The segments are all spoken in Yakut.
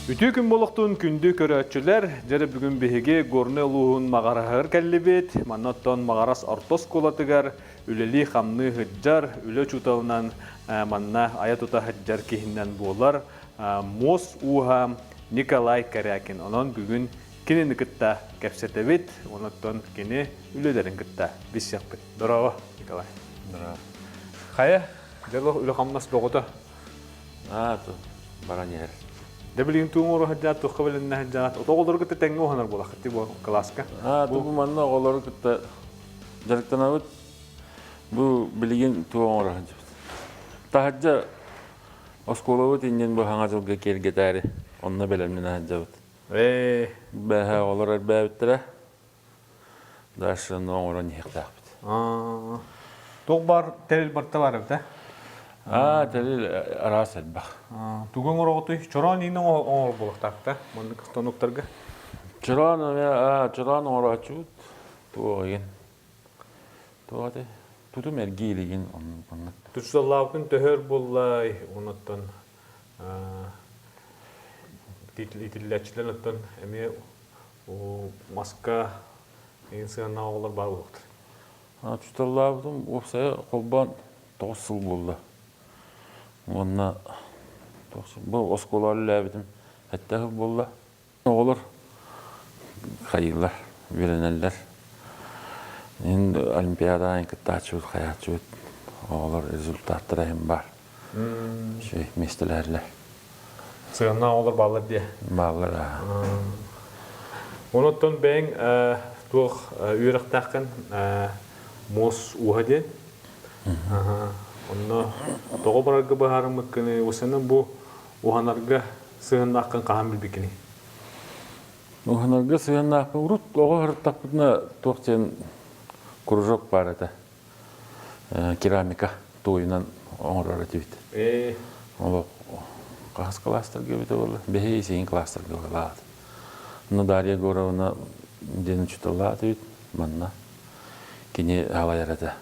Үтүө күн буолуохтун күндү көрөөччүлэр, дьэрэ бүгүн биһиги Горнай улууһун Маҕараһыгар кэллибит. Манна оттон Маҕарас орто оскуолатыгар үлэлии-хамныы сылдьар, үлэ учууталынан манна айа-тута сылдьар киһинэн буолар муос ууһа Николай Корякин. Онон бүгүн кинини кытта кэпсэтэбит, онон кини үлэлэрин кытта билсиэхпит. Здорово, Николай. Здорово. Хайа, дьэ үлэ-хамнас бөҕөтө. Аа, баран иһэр. Дэ билигин тугу оҥоро сылдьаат, туохха бэлэмнэ сылдьаат, ото оҕолору кытта тэҥҥэ уһанар буолаххыт бу кылааска. Аа, бу манна оҕолору кытта дьарыктанабыт. Бу билигин тугу оҥоро сылдьабыт. Таһырдьа оскуолабыт иннин бу хаҥа дьылга киэргэтээри онно бэлэмнэнэ сылдьабыт. Ээ. Бэһэ оҕолор эрбээбиттэрэ. Дальше оҥорон иһиэхтээхпит. Туох баар тэрил барыта баар эбит, Аа, тэрил араас элбэх. Тугу оҥороҕутуй? Чороон иин оҥорор буолуохтаах маннык станоктарга. Чороон эмиэ чороон оҥорооччубут. Туох игин. Туох этэй? Тутум эргии илигин оннук. Тутсаллаабытын төһөр буоллай, онуттан итиллээччилэр оттон эмиэ маска эҥин сыһыаннаах оҕолор баар буолуохтар. Учууталлаабытым уопсайа холбоон 9 сыл буолла. Уонна бу оскуолаҕа үлэлээбитим сэттэ сыл буолла. Оҕолор хайыыллар, үөрэнэллэр. Ин олимпиадаҕа кыттааччыбыт, хайааччыбыт оҕолор результаттара иһин баар. Үчүгэй миэстэлэһэллэр. Сыһыаннаах оҕолор бааллар диэ. Бааллар. Онон бэйэҥ туох үөрэхтээххин муос ууһа диэн. Онно тоҕо барарга быһаарыммыккыный, осыны бу уһанарга сыһыаннааххын хаһан билбиккиний? Уһанарга сыһыаннаахпын урут оҕо сырыттахпытына туох диэн кружок баар этэ. Керамика туойунан оҥорор этибит. Олох хаһыс класстарга эбитэ буолла? Бэһи сиин класстарга буолаат. Ну Дарья Егоровна диэн учууталлаат эбит манна. Кини салайар этэ.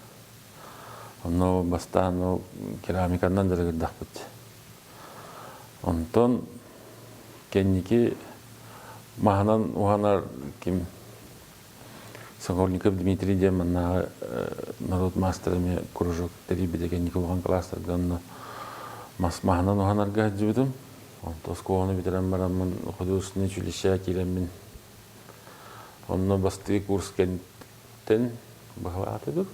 Онно бастаан ол керамиканан дьарыгырдахпыт. Онтон кэнники маһынан уһанар ким Сокольников Дмитрий диэн маннааҕы норуот маастара эмиэ кружок тэрийбитэ кэнники улахан класстарга онно мас маһынан уһанарга сылдьыбытым. Онтон оскуоланы бүтэрэн бараммын художественнай училище киирэммин онно бастыы курс кэнниттэн баһылаатыбыт.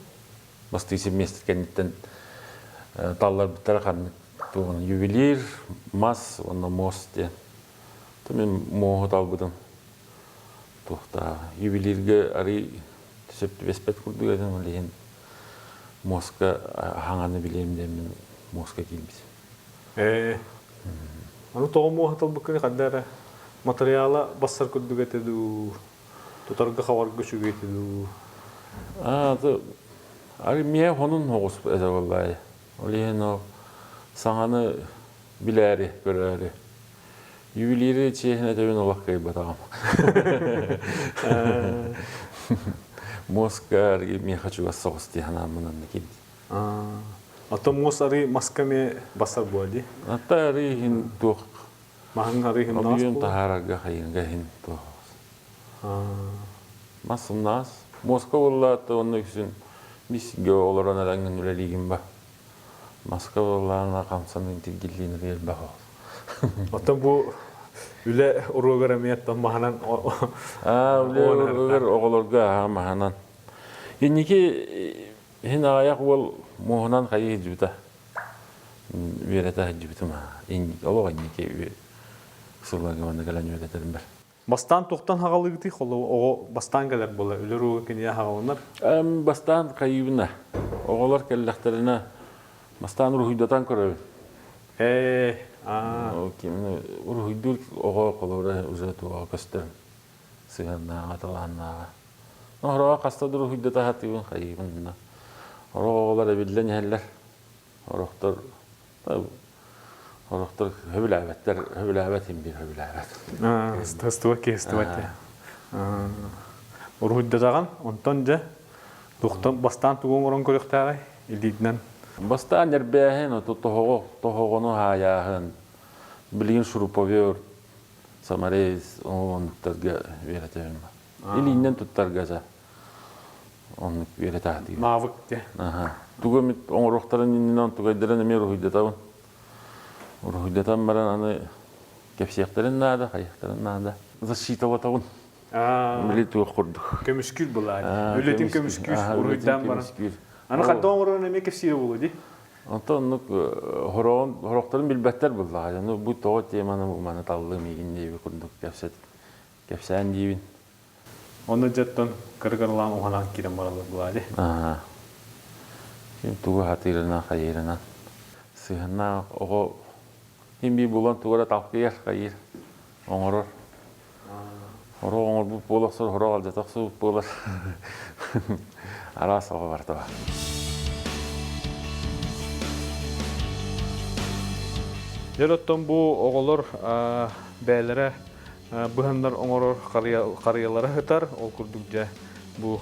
Бастыы семестр кэнниттэн талларбыттара ханнык туоҕун ювелир, мас уонна муос диэн. То мин муоһу талбытым. Туохтааҕа ювелиргэ арый сөп түбэспэт курдук этим, ол иһин муоска хаҥаны билиэм диэммин муоска киирбитим. Ээ. Аны тоҕо муоһа талбыккыный ханна эрэ матырыйаала бассар курдук этэ дуу, тутарга хабарга үчүгэй этэ дуу. Аа, арый миэ хонун оҕус этэ буоллаайы. Ол иһин ол саҥаны билээри, көрөөрү. Ювелиры чиэһин этэбин олох кыайбатаҕым. Муоска миэхэ чугас соҕус дии санааммын онно киирдим. Оттон муос арыы маска эмиэ басар буо дии. Атта арыы иһин туох Маһын арыы иһин Объем таһаарарга хайыҥга иһин туох. Мас сымнаҕас. Муоска буоллаат онно үксүн бис олорон эрэҥҥин үлэлиигин ба. Маска буоллаҕына хамсаныы тиргиллиин элбэх Оттон бу үлэ уруогар эмиэ оттон маһынан Аа, үлэ уруогар оҕолорго аһа маһынан. Инники иһин аҕыйах уол муоһунан хайыы сылдьыбыта. Үөрэтэ сылдьыбытым. Олох инники сылларга манна кэлэн үөрэтэрим бэр. Бастаан туохтан хаҕалыыгытый? Холобур, оҕо бастаан кэлэр буолар, үлэ уруога кинигэ хаҕаланар. Бастаан хайыыбына. Оҕолор кэллэхтэринэ бастаан уруһуйдатан көрөбүн. Ээ, аа. Уруһуйдуур оҕо холобура уже туоҕа көстөр сыһыаннааҕа, талааннааҕа. Ороҕо хаста да уруһуйдата сатыыбын, хайыыбын. Орох оҕолор эбиллэн иһэллэр. Орохтор Орохтор сөбүлээбэттэр, сөбүлээбэт иһин биир сөбүлээбэт. Ыстыбат киһи ыстыбат дии. Уруһуйдатаҕын, онтон дьэ туохтан бастаан тугу оҥорон көрүөхтээҕий илиитинэн? Бастаан эрбээһин, ото тоһоҕо, тоһоҕону хаайааһын, билигин шуруповерт. Самарез оннуктарга үөрэтэбин. Илииннэн туттарга за оннук үөрэтаатыгын. Навык де. Аха. Тугу эмит оҥоруохтарын иннинэ онтугайдарын эмиэ уруһуйдатабын. Уруһуйдатан баран аны кэпсиэхтэрин наада, хайыахтарын наада. Засчитыватабын. Били туох курдук. Көмүскүүр былаан. Үлэтин көмүскүүр, уруһуйдаан баран. Аны ханта оҥорорун эмиэ кэпсиирэ буолуо дии. Онтон оннук хороҕун хорохторун билбэттэр буоллаҕа. Ону бу тоҕо теманы маны таллым игин диэби курдук кэпсэт кэпсээн диибин. Оны дьэттон кыргырлаан уһанан киирэн бараллар буолаа дии. Аа. Ким тугу хатыырынан хайыырынан сыһыннаах оҕо ким бии булан тугу эрэ талкыйар хайыыр оҥорор. Хоро оҥорбут буола охсор, хоро алдьата охсубут буолар. Араас оҕо барыта бар. Дьэ оттон бу оҕолор бэйэлэрэ быһаннар оҥорор харыйалара сытар. Ол курдук дьэ бу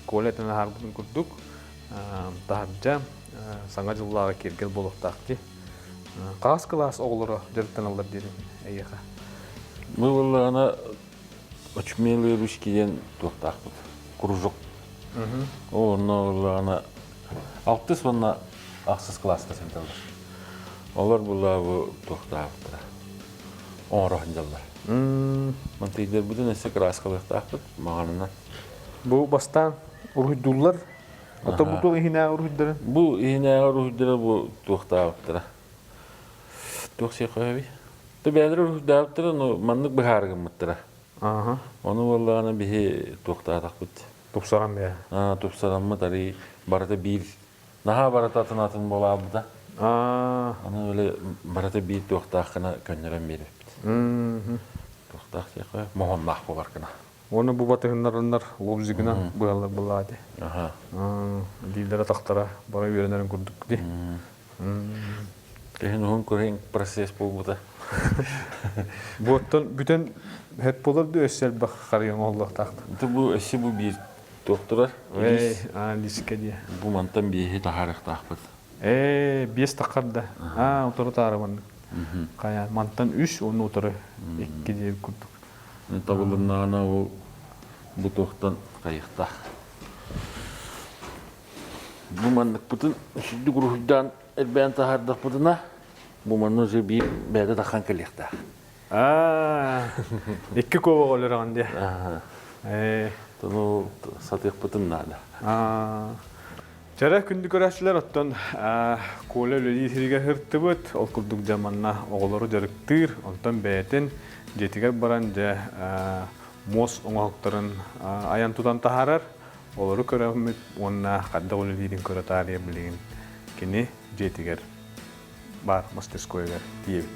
Коля этэн аһарбытын курдук таһырдьа саҥа дьыллааҕы киэргэл буолуохтаах дии. Хас кылаас оҕолоро дьарыктаналлар диэтиҥ эйиэхэ? Бу буоллаҕына Очумелые ручки диэн туохтаахпыт кружок. Ол онно буоллаҕына алтыс уонна ахсыс кылааска сылдьаллар. Олор буоллаҕа бу туохтаахтара оҥоро сылдьаллар. Мантыйдарбытын өссө кырааскалыахтаахпыт маҕанынан. Бу бастаан уруһуйдууллар. Ото бу туох иһинээҕи уруһуйдарын? Бу иһинээҕи уруһуйдара бу туохтаабыттара. Туох сиэххэ Ты бэйэлэрэ уруһуйдаабыттара, но маннык быһаары гыммыттара. Ону буоллаҕына биһи туохтаатахпыт. Тупсаран бэйэ. Тупсараммыт арый барыта биир наһаа барыта атын атын буолаабыта. Аны өлө барыта биир туохтаах гына көннөрөн биэрбиппит. Туохтаах диэххэ моһоннаах буолар гына. Уонна бу батыһыннарыннар лобзигынан быһаллар былаа ди. Дииллэрэ тахтара бара үөрэнэрин курдук ди. Киһин уһун күрэҥ процесс буолбута. Бу оттон бүтэн хэт буолар да өссө элбэх харыйа оҥоһуллуохтаах. Бу өссө бу биир туох турар? Эй, аа, лискэ диэ. Бу мантан биэһи таһаарыахтаахпыт. Ээ, биэс таххар да. Аа, утары таары маннык. Хайа, мантан үс, уонна утары икки диэбит курдук. Табылыннаҕына ол бу туохтан хайыахтаах. Бу манныкпытын сүрдүк уруһуйдаан элбээн таһаардахпытына, бу манна уже биир бэйэтэ таххан кэлиэхтээх. Аа, икки куобах өлөрөҕүн дии. Ээ. Тону сатыахпытын наада. Аа. Чэрэ күндү көрөөччүлэр оттон Коля үлэлии сиригэр сыртыбыт. Ол курдук дьэ манна оҕолору дьарыктыыр, онтон бэйэтин дьиэтигэр баран дьэ муос оҥоһуктарын айан тутан таһаарар. Олору көрөммүт уонна хайдах үлэлиирин көрө таарыйа билигин кини дьиэтигэр баар мастерскойугар тиийэбит.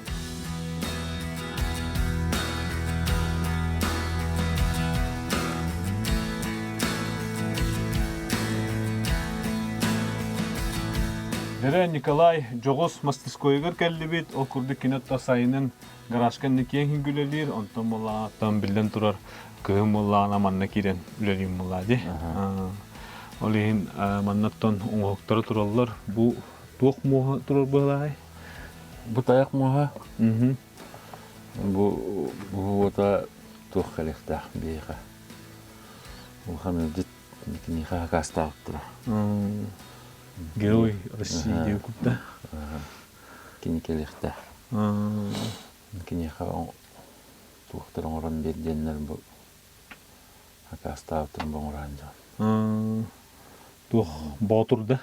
Дөрө Николай дьоҕус мастерскойугар кэллибит. Ол курдук кини отто сайынын гаражка киэҥ үлэлиир, онтон буоллаҕына биллэн турар кыһын буоллаҕына манна киирэн үлэлиир буоллаа дии. Ол иһин маннаттан оҥоһуктара тураллар. Бу туох муоһа турар быһалааҕый? Бу тайах муоһа. Бу бу уота туох кэлиэхтээх биһиэхэ. Улахан ыалдьыт киниэхэ акаастаабыттара. Герой России диэн курда. Кини кэлиэхтээх. Киниэхэ туохтар оҥорон биэр диэннэр бу акаастаабытын бу оҥорон дьон. Туох боотур да?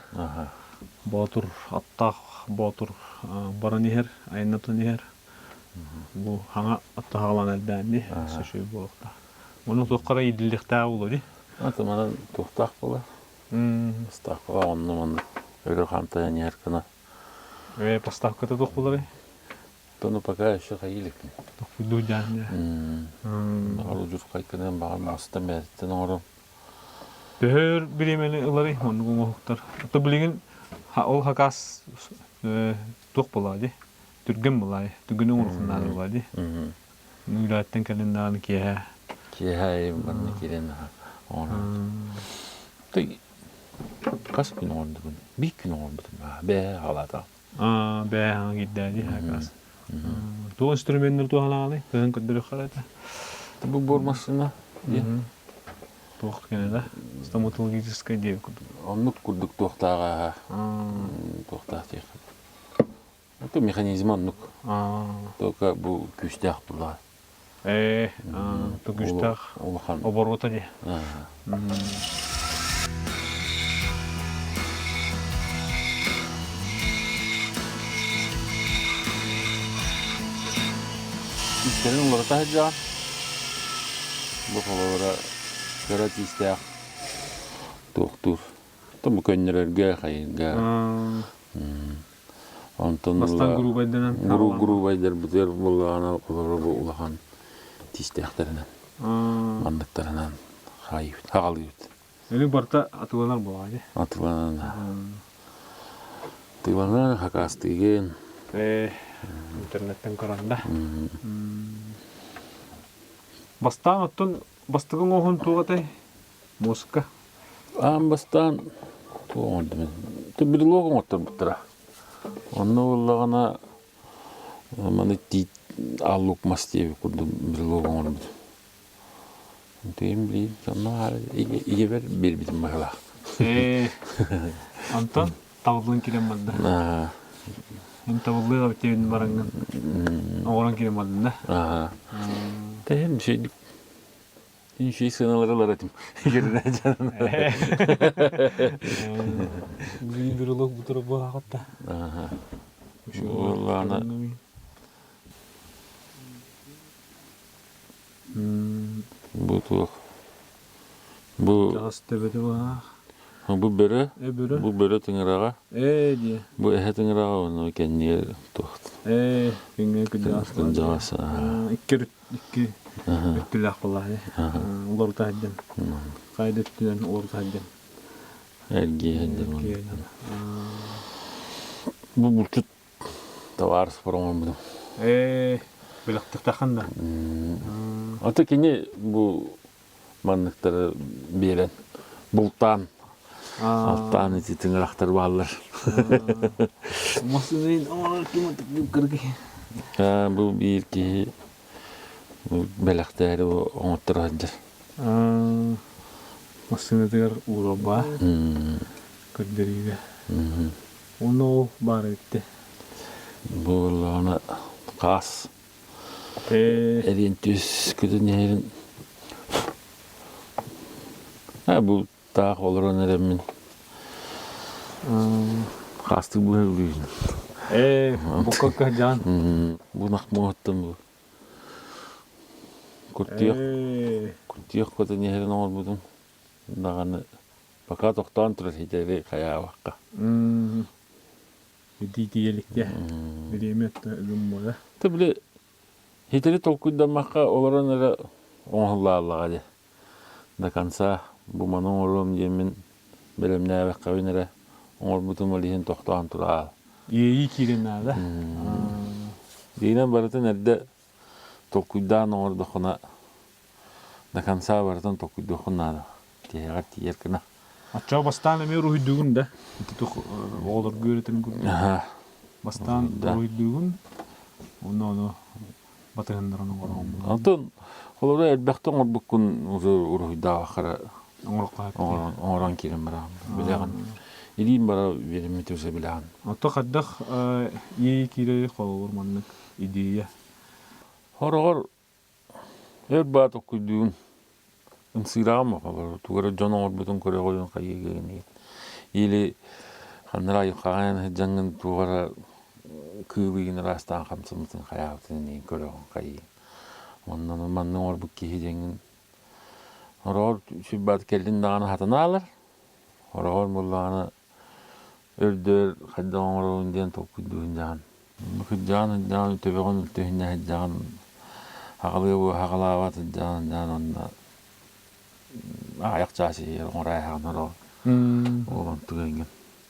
Боотур аттаах боотур баран иһэр, айаннатан иһэр. Бу хаҥа аттаһаҕалаан элбээн сөшүй буолуохтаах. Ону туоххара иитиллиэхтээх буолуо дии. Аты манан туохтаах буолар. Астаах онно манна өрө хаамтайан иһэр гына. Э, поставката туох буоларый? Тону пока еще хайыылыкпын. Тохпуйдуу дьаан Баҕар удьурхайкынан баҕар мастан бэйэтиттэн оҥорон. Төһөр бириэмэни ыларый оннук оҥоһуктар? Ото билигин ол хакас туох буолаа дии? Түргэн буолаа Түргэн оҥорохун наада буолаа дии. Үлэттэн кэлин даҕаны киэһэ. Киэһэ манна киирэн оҥорон. Хас күн оҥордубун? Биир күн оҥорбутум. Бээ халаата. Бээ киирдээ дии хакас. Туох инструменнар туһалааҕый? Кыһын көрдөрүөххэ этэ. Бу буор массыына диэн. Туох кэнэ да? Стоматологическай диэбит курдук. Оннук курдук туохтааҕа туохтаах диэххэ. Это механизм оннук. Только бу күүстээх буоллаҕа. Ээ, то күүстээх улахан оборота дии. Истэрин уларыта сылдьаҕын. Бу холобура кыра тиистээх туохтуур. Бу көннөрөргө, хайырга. Онтон Бастаан грубайданан грубайдарбытыгар буоллаҕына олору бу улахан тиистээхтэринэн манныктарынан хаайыбыт, хаҕалыыбыт. Эми барыта атыланар буолаҕа дии. Атыланан. Атыланан хакаастыыгын. Ээ, интернеттен көрөн да. Бастаан оттон бастакы оҥоһун туох этэй? Муоска. Аан бастаан туох оҥордум брелок оҥотторбуттара. Онно буоллаҕына маны тиит аллук мас диэбит курдук брелок оҥорбутум. Тыым билигин онно ийэбэр биэрбитим быһыылаах. Ээ, онтон табыллан киирэн барда. Мин табыллыах эбит диэбин бараҥҥын оҥорон киирэн бардын да. Тэһин үчүгэйдик Үчүгэй сыаналары ылар этим. Билигин брелок бутура буолаахат да. Уоллаана бу туох бу Таҕас төбөтө баах. Бу бөрө, Э бөрө. Бу бөрө тыҥыраҕа. Ээ диэ. Бу эһэ тыҥыраҕа уонна кэннигэр туох. Ээ, күҥҥэ күндэҕэс. Күндэҕэс. Икки икки өттүлээх буоллаҕа уларыта сылдьан хайда өттүнэн уларыта сылдьан эргийэ сылдьан бу булчут табаарыспар оҥорбутум ээ бэлэхтихтахан да ата кини бу манныктары биэрэн бултаан алтаан ити тыҥырахтар бааллар бу биир киһи бэлэхтээри оҥотторо сылдьар массыынатыгар ууруобаа көрдөрүүгэ уонна ол баар эбитте бу буоллаҕына хаас Эриэн түс күтүн иһэрин бу таах олорон эрэммин хаастык быһыылыыбын. Ээ, букка кыһдьаан. Бу нахмуоттан бу куртуйах куртуйах көтөн иһэрин оҥорбутум даҕаны пока тохтоон турар хитэри хайаабакка. Итии тиийэликтэ бириэмэ ыгым буола. Ты били хитэри толкуйдаммакка олорон эрэ оҥоһуллааллаҕа дии. До конца бу маны оҥоруом диэммин бэлэмнээбэххэбин эрэ оҥорбутум ол иһин тохтоон тураал. Иэйии киирэн наада. Диинэн барытын эрдэ толкуйдаан оҥордоххуна до конца барытын толкуйдуоххун наада. Тиһэҕэр тиийэр гына. Оччоҕо бастаан эмиэ уруһуйдуугун да? Ити тух оҕолорго үөрэтэрин курдук. Бастаан уруһуйдуугун, онно ону батыһыннаран оҥороҕун. Онтон холобура элбэхтэ оҥорбуккун уруһуйдаабакка оҥорон киирэн бараҕын. Билэҕин. Илиим бара үөрэммит уже билэҕин. Ото хайдах иэйии киирэри холобур маннык идея? Хороҕор Өр баа толкуйдуубун, ымсыыраҕым олорор, тугу эрэ дьон оҥорбутун көрөҕүн хайыыгын или ханна эрэ айылҕаҕа сылдьаҥҥын туох эрэ кыыл ыйын ыраастаан хамсаммытын хайаабытын эҥин көрөҕүн хайыы. Онон манна оҥорбут киһи диэҥҥин Хороҕор сүрбаат кэллин даҕаны хатанаалар, хороҕор буоллаҕына Өлдөр хайдах оҥоробун диэн толкуйдуун дьаһан. Кырдьаҕан сылдьаҕын төбөҕүн түһүнэ сылдьаҕын аҕалыа буо аҕалаабат сылдьаҕын дьаһан онно аҕыйах чаас иһигэр оҥорооһоҕун ороҕун. Ол онтук эҥин.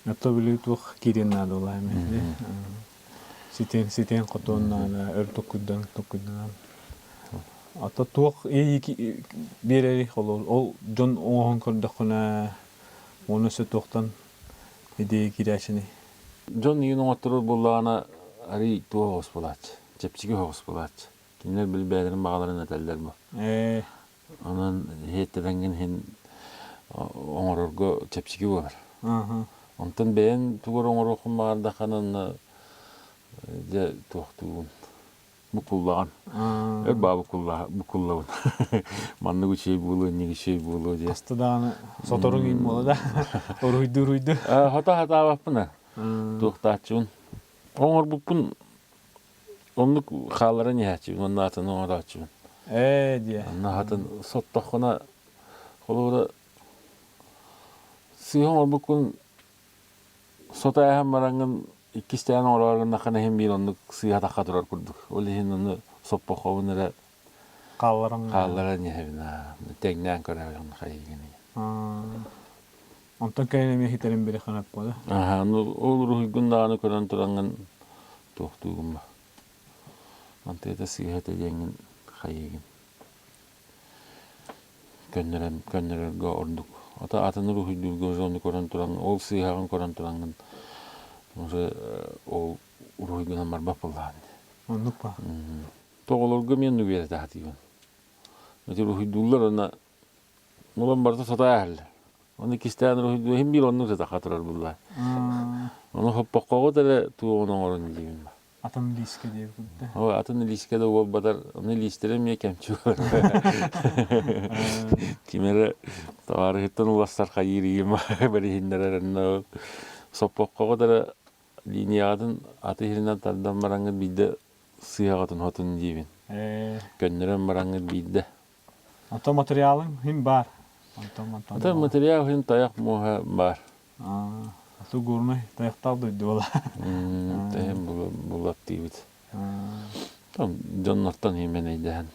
Ото били туох киириэн наада буолаа эми. Ситиэн ситиэн хотуон наада өр толкуйдан толкуйданан. Ото туох иэйии биэрэри холобур ол дьон оҥоһон көрдөххүнэ Уонна өссө туохтан идея киирээччиний? Дьон иин оҥотторор буоллаҕына арый туох оҕус буолааччы. чэпчэки соҕус буолааччы. Кинилэр били бэйэлэрин баҕаларын этэллэр бу. Онон иһиэттэрэҥҥин иһин оҥорорго чэпчэки буолар. Онтон бэйэҥ тугу эрэ оҥоруоххун баҕардаххына онно дьэ туохтуугун буккуллаҕын. Өр баа буккуллабын. Маннык үчүгэй буолуо, инник үчүгэй буолуо диye. Хаста даҕаны соторуҥ иин буола да. Уруйду уруйду. Хото хатаабаппын а. Туохтааччыбын. Оҥорбуппун оннук хаалларан иһээччибин уонна атын оҥорооччубун. Ээ диэ. Онно атын соттоххуна холобура сыыһа оҥорбуккун сото ааһан бараҥҥын иккистээн оҥороору гыннаххына иһин биир оннук сыыһа атахха турар курдук. Ол иһин ону соппоххобун эрэ Хаалларан хаалларан иһэбин аа тэҥнээн көрөбүн хайыгын. Онтон кэлин эмиэ хитэрин били ханат буола. Аха, ну ол уруһуйгун даҕаны көрөн тураҥҥын туохтуугун ба. Антыата сыыһа этэ диэҥҥин хайыыгын. Көннөрөн көннөрөргө ордук. Ата атын уруһуйдуурга уже ону көрөн туран, ол сыыһаҕын көрөн тураҥҥын уже ол уруһуйгунан барбат буоллаҕын. Оннук ба. Тоҕолорго мен үөрэтэ сатыыбын. Ити уруһуйдууллар уонна Улам барыта сатаа иһэллэр. Ону кистээн уруһуйдуу иһин биир оннук сатахха турар булла. Ону хоппоххоҕут эрэ туоҕун оҥорон диибин. Атын лиискэ диэбит О, атын лиискэ да буолбатар, ону лиистэрэ эмиэ кэмчи буолар. Ким эрэ табаарыһыттан уларсар хайыыр ийэм бэриһиннэрэр онно соппоххоҕут эрэ линияҕытын аты иһинэн тардан бараҥҥыт биирдэ сыыһаҕытын хотун диибин. Көннөрөн бараҥҥыт биирдэ Ото материалыҥ иһин баар. Онтон онтон Ото материал иһин тайах муоһа баар. Ото горнай тайахтаах дойду буола. Тэһин булаттыыбыт. Дьоннортон иһин эйдэһэн.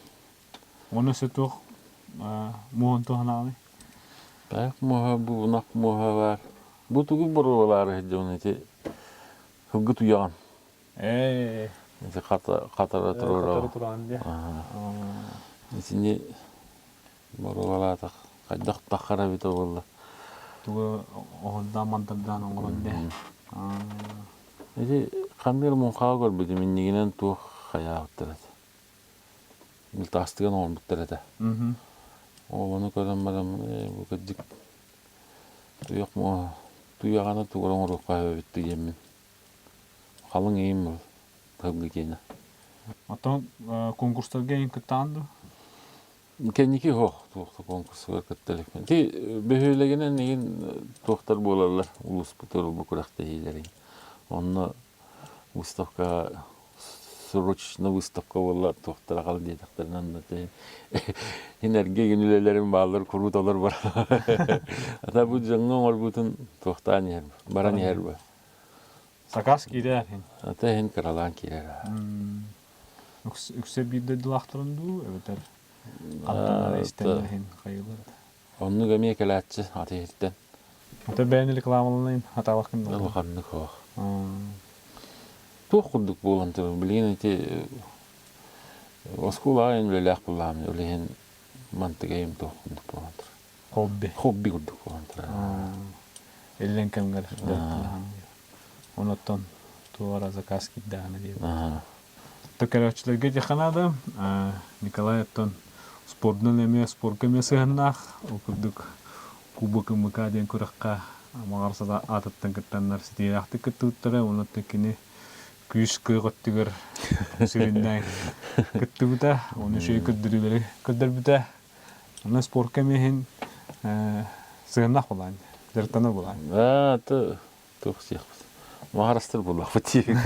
Оны өссө туох муоһун туһанаҕыный? Тайах муоһа бу ынах муоһа баар. Бу тугу боруобалаары сылдьабын ити сылгы туйаҕын. Ээ. Ити хатара туруорабын. Хатара тураан дии. Итини боруобалаатах хайдах таххара эбитэ буолла. Тугу оһордаан мандардаан оҥорон дии. Ити ханнык эрэ муҥхаҕа көрбүтүм иннигинэн туох хайаабыттар этэ. Мылтаастыган оҥорбуттар этэ. Ол ону көрөн баран бу кырдьык туйах муоһа туйаҕына тугу эрэ оҥоруохха эбит диэммин Халыҥ иим был тылгы киэнэ. Оттон конкурстарга эйин кыттаан дуу? Кэнники суох туох да конкурсугар кытта иликпин. Ти бөһүөлэгинэн игин туохтар буолаллар улууспутугар бу күрэхтэһиилэрин. Онно выставкаҕа срочно выставка буолла туохтара хал диэтэхтэринэ онно энергия игин үлэлэрим бааллар куруут олор бар. Ата бу дьоҥҥо оҥорбутун туохтаан иһэр баран иһэр ба. Сакаас киирэр иһин. Ата иһин кыралаан киирэр. Үксэ биир дойдулаахтарын дуу, эбэтэр хантан истэн иһин хайыылар. Оннук эмиэ кэлээччи аты иһиттэн. Ата бэйэни рекламаланайын атаабаккын да. Улаханнык суох. Туох курдук буолан турар билигин ити оскуолаҕа үлэлээх буоллаҕым ол иһин мантыгайым туох курдук буолан турар. Хобби. Хобби курдук буолан турар. Иллэҥ кэмҥэр Онуттан туора заказ киирдэҕинэ диэбит. Көрөөччүлэргэ диэххэ наада. Николай оттон спордунан эмиэ спорка эмиэ сыһыаннаах. Ол курдук Кубок МК диэн күрэххэ Маҕар аатыттан кыттаннар ситиилээхтик кыттыбыттара. Онон кини күүс-кыах өттүгэр сүрүннээн кыттыбыта. Оны үчүгэй көрдөрүүлэри көрдөрбүтэ. Онон спорка эмиэ иһин сыһыаннаах буолаан, дьарыктанар буолаан. Аа, туох сиэхпит. Маҕарастар буоллахпыт дии.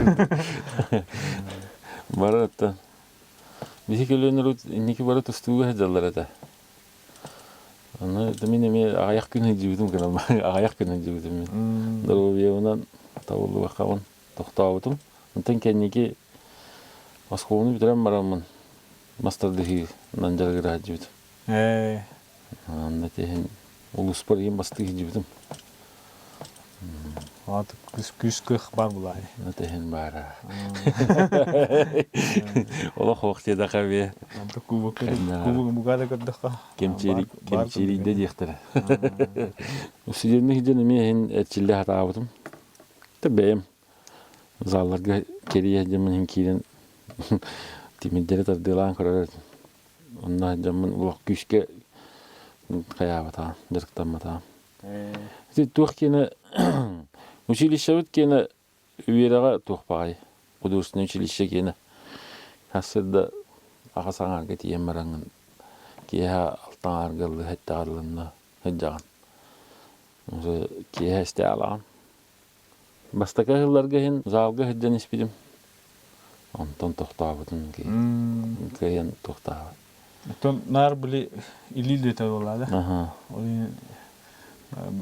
Бары оттон биһи көлүөнэр инники бары тустууга сылдьаллар этэ. Аны мин эмиэ аҕыйах күн сылдьыбытым гынан аҕыйах күн сылдьыбытым мин. Доруобуйабынан табыллыбаккабын тохтообутум. Онтон кэнники оскуоланы бүтэрэн бараммын мас тардыһыынан дьарыгыра сылдьыбытым. Ээ. Онно иһин улууспар иһин бастыы сылдьыбытым. Аат күс кых бар булаай. Иһин баара. Олох ох диэтэхэ бие. Онто кубок кубок бугада көрдөххө. Кемчири кемчирийде диэхтэрэ. Студенный дьон эмиэ иһин эрчиллэ сатаабытым. Тэ бэйэм залларга кэрийэ дьэммин иһин киирэн. Тимирдэри тардыалаан көрөр этим. Онно дьоммун олох күүскэ хайаабатаҕым, дьарыктамматаҕым. Ити туох киэнэ училищебыт киэнэ үөрэҕэ туох баҕайы художественное училище киэнэ сарсыарда аҕа саҥарга тиийэн бараҥҥын киэһэ алта аҥаарга ыллыы сылдьаҕын сылдьаҕын. Киэһэ истэ аалаҕын. Бастакы ыһылларга иһин залга сылдьан испитим. Онтон тохтообутум кыайан тохтообот. Оттон наар били илии үлэтэ буолла да. Ол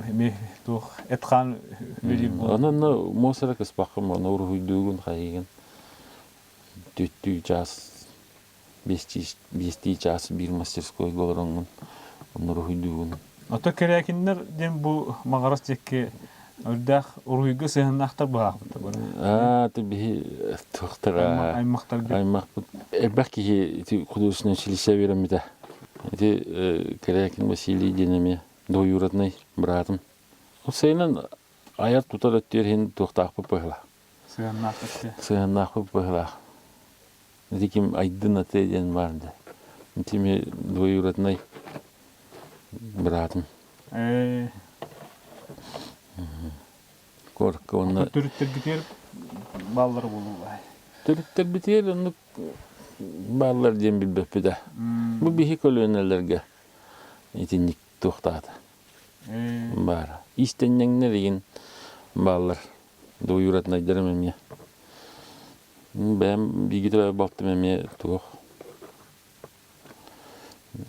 эмиэ туох эт-хаан үлэлиир буолла. Онон муос эрэ кыспаххын, ону уруһуйдуугун, хайыгын. Түттүү чаас биэстии чаас биир мастерскойга олороҥҥун онно уруһуйдуугун. Ото Кэрээкиннэр диэн бу Маҕарас диэки үрдээх уруһуйга сыһыаннаахтар быһаахпыт бары. Аа, ты биһи туохтара аймахтарга аймахпыт элбэх киһи ити художественное училище үөрэммитэ. Ити Кэрээкин Василий диэн эмиэ двоюродный братым. Сайынан айар тутар өттүгэр иһин туохтаахпыт быһыылаах. Сыһыаннаах өттү. Сыһыаннаахпыт быһыылаах. Ити ким Айдын Ате диэн баар да. Ити ми двоюродной братым. Ээ. Куоракка уонна Төрүттэрбитигэр бааллар буолуо. Төрүттэрбитигэр оннук бааллар диэн билбэппит ээ. Бу биһи көлүөнэлэргэ итинник туохтаата. Баара. Иистэнньэҥнэр игин бааллар. Двоюроднайдарым эмиэ. Бэйэм бииргэ төрөөбүт балтым эмиэ туох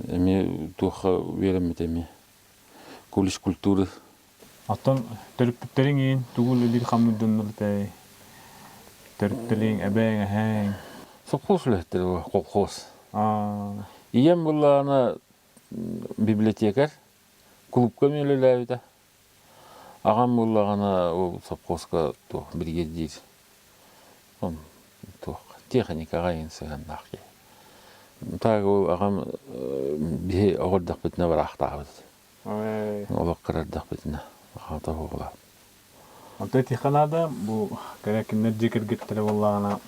эмиэ туохха үөрэммитэ эмиэ колледж культуры. Оттон төрөппүттэриҥ иин тугу үлэлиир хамныыр дьоннор этэй? Төрүттэриҥ, эбээҥ, эһээҥ? Совхоз үлэһиттэрэ колхоз. Ийэм былаана библиотекарь, клубка эмиэ үлэлээбитэ. Аҕам буоллаҕына ол сопхуоска туох биригэдьиир туох тиэхиньикэҕэ иһин сыһыаннаах киһи. Так ол аҕам биһи оҕо эрдэхпитинэ бараахтаабыт. Олох кыра эрдэхпитинэ аҕата оҕолоох. Онто этиэххэ наада, бу кэрэ кинилэр дьиэ кэргэттэрэ буоллаҕына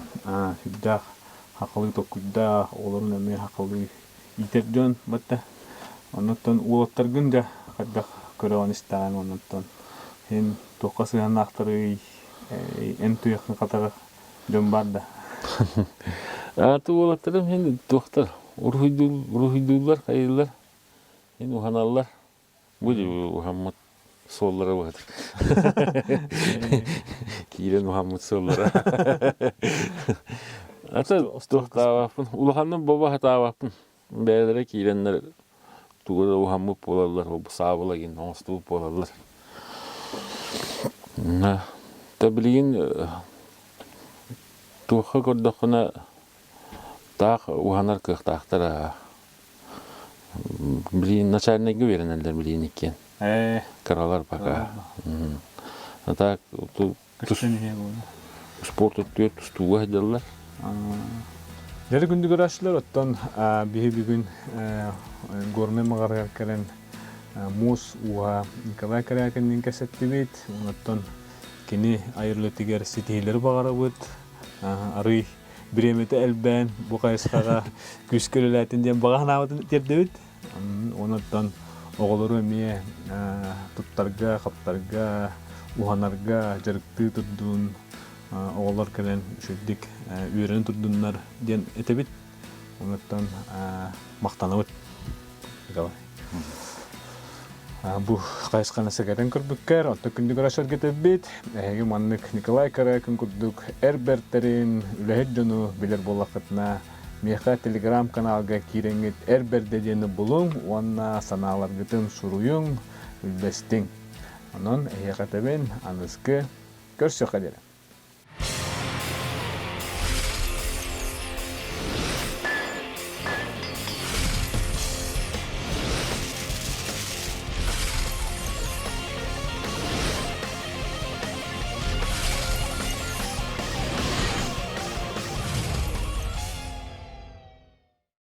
сүрдээх хахалыы толкуйдаах, оҕолорун эмиэ хахалыы иитэр дьон батта. Оннуттан уолаттаргын да хайдах көрөҕүн-истэҕин оннуттан эн туохха сыһыаннаахтарый, эн туйаххын хатарар дьон баар да? Ааты уолаттарым иһин туохтар уруһуйдууллар, хайыыллар, иһин уһаналлар. Бу уһаммыт суоллара быһатыр. Киирэн уһаммыт суоллара. Ата туохтаабаппын, улаханнык боба хатаабаппын. Бэйэлэрэ киирэннэр тугу да уһаммыт буолаллар, саабыла гин оҥостубут буолаллар. Та билигин туохха көрдөххүнэ таах уһанар кыахтаахтар Билигин начальнайга үөрэнэллэр билигин иккиэн. Кыралар пока. А так спорт өттүгэр тустууга сылдьаллар. Дьэ күндү көрөөччүлэр, оттон биһи бүгүн Горнай маҕарыгар кэлэн муус ууһа Николай Корякинныын кэпсэттибит. Оттон кини айар үлэтигэр ситиһиилэри баҕарабыт. Арый бириэмэтэ элбээн бу хайысхаҕа күүскэ үлэлээтин диэн баҕа санаабытын тиэрдэбит. Онон оҕолору эмиэ туттарга, хаптарга, уһанарга дьарыктыы турдун, оҕолор кэлэн үчүгдик үөрэнэ турдуннар диэн этэбит. Онуттан махтанабыт. Николай. Бу хайысханы сэгэтэн көрбүккэр, оттон күндү көрөөччүлэргэ Эһиги маннык Николай Корякин курдук эр бэртэрин, үлэһит дьону билэр буоллаххытына, миэхэ телеграм-каналга киирэҥҥит эр бэрдэ диэни булуҥ уонна санааларгытын суруйуҥ, үллэстиҥ. Онон эһиэхэ этэбин, аныгыскы көрсүөххэ диэри.